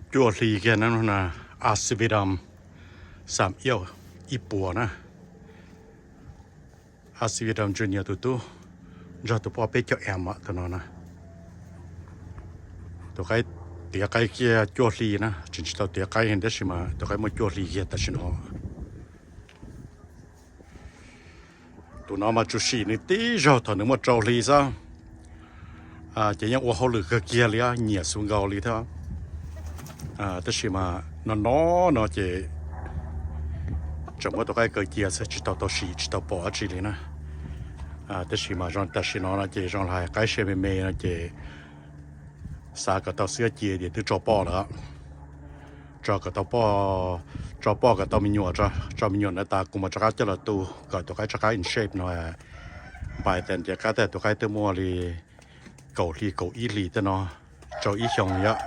Cuaj hli kiag na, Asividom xam iauj ib puas na, Asividom Junior tus tub nrog tus poj peb caug em tus no na. Tus qaib tiav qaib kiag cuaj hli na, tseem tsis tau tiav qaib tab sis mas tus qaib muaj cuaj hli kiag tam sim no. Tus no mas tsuas sim nws tib zaug thaum nws muaj rau hli xwb, ces yeej ua hauj lwm kawg kiag li, nyiam xu nkaus li thiab. Tab sis mas no no no ces tseem muab tus qaib kaw cia xwb, tsis tau tau sim tsis tau pom dab tsi li na. Tab sis mas zoo tam sim no no ces zoo li hais qaib se me me no ces xav kom tau xwb cia tias twb tso poj lawm, tso kom tau poj, tso poj kom tau me nyuam, tso me nyuam na tas kuv mam rov qab coj los tu kom tus qaib rov qab in shape no. Npais tas ces qab tas tus qaib twb muaj li kaum hli kaum ib hlis tej no, rau ib xyoo yom.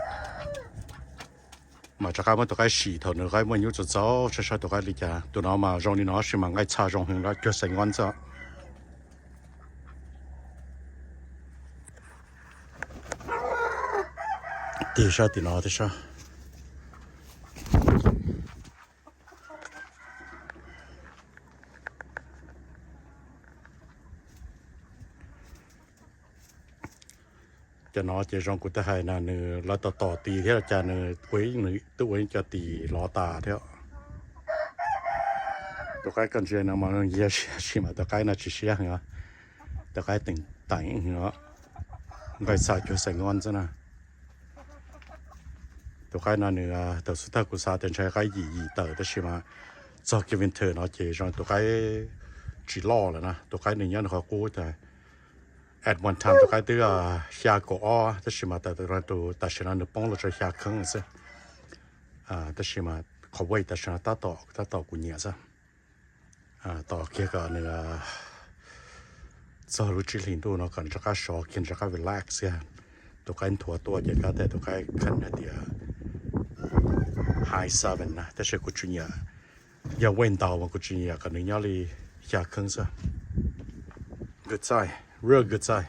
Mas rov qab muab tus qaib sim thaum nws qaib muaj nyuj txaus txaus saib saib tus qaib li cas. Tus no mas zoo li no sis mas nqaij txha zoo heev lawm, cuag xais ngob xwb. Tig sab tim no thiab sab. Cov no ces zoo kuv twb hais na, nws lawv tos tos ti thiab cas nws ua, nws twb ua ib co tis lov tas thiab. Tus qaib koj ntsia no mas zoo yog siab sis mas tus qaib no tsis siab heev, tus qaib teem teem, nqaij txha cuag xais ngob xwb na. Tus qaib no nws thaum xub thawj kuv xav tias ntshai qaib yim yim tawm tab sis mas txog kiag winter no ces zoo tus qaib tsis loj lawm na, tus qaib nws nyob nws qhov qub tas. At one time tus qaib twb xya kaum ob tab sis mas tam sim no nws poob los rau xya kheeb xwb. Tab sis mas qhov weight tam sim no tab tom, tab tom kuv nyiam xwb. Tos kiag kom nws txog lub tsib hlis ntuj no kom nws rov qab sov kiag, nws rov qab relax kiag. Tus qaib nthuav tuaj ces kav tias tus qaib kheej hais tias high seven na, tab sis kuv tsis nyiam, yog weight ntau mas kuv tsis nyiam kom nws nyob li xya kheeb xwb. Good sign, real good sign.